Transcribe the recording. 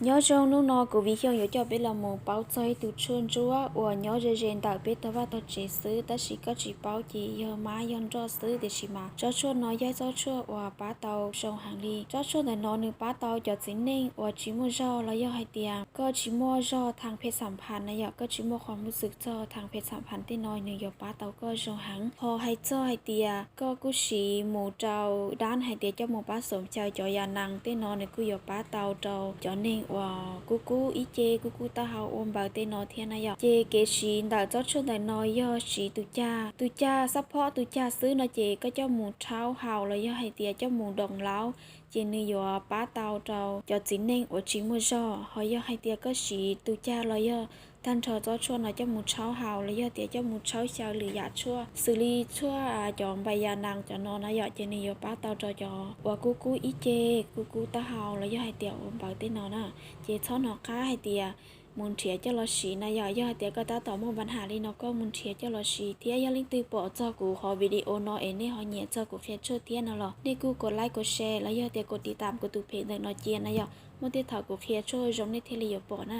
Nyob zoo, hnub no kuv Viv Xyooj yuav coj peb los mus paub txog ib tug tshuaj ntsuab uas nyob ze ze ntawm peb tog vaj tog tsev xwb, tab sis koj tsis paub ces yog mab yog nroj xwb, tiam sis mas tsob tshuaj no yog ib tsob tshuaj uas pab tau zoo heev li. Tsob tshuaj ntawm no nws pab tau cov txiv neej uas tsis muaj zog los yog hais tias koj tsis muaj zog thaj phem xam phas na yom, koj tsis muaj qhov muaj xwm txog thaj phem xam phas tej no nws yuav pab tau koj zoo heev. Ho hais txog hais tias koj kuj siv mus rau dab hais tias coj mus pab xoom xyaw cov yas nas tej no nws kuj yuav pab tau rau cov neeg uas kub kub ib ce, kub kub taub hau ua npaws tej no thiab na yom. Ces kev siv ntawm tsob tshuaj ntawm no yog siv tus cag, tus cag xab phob tus cag xwb no ces koj coj mus rhaub haus los yog hais tias coj mus doos laub, ces nws yuav pab tau rau cov txiv neej uas tsis muaj zog. Ho yog hais tias koj siv tus cag los yog tag nrho tsob tshuaj no coj mus rhaub haus los yog tias coj mus rhaub xyaw lwm yam tshuaj xws li tshuaj cov npaws yas nas cov no na yom, ces nws yuav pab tau rau cov uas kub kub ib ce, kub kub taub hau los yog hais tias ua npaws tej no na. Ces txhob hnov qab hais tias mus nrhiav coj los siv na yom. Yog hais tias koj tab tom muaj npa nham li no koj mus nrhiav coj los siv thiab. Yog leej twg pom txog kuv qhov video no es nej ho nyiam txog kuv qhia tshuaj thiab no los nej kuj kos like kos share los yog tias kos tiv tam kuv tus phem ntawm no cia na yom, muaj tej thaum kuv qhia tshuaj zoo nej thiaj li yuav pom na.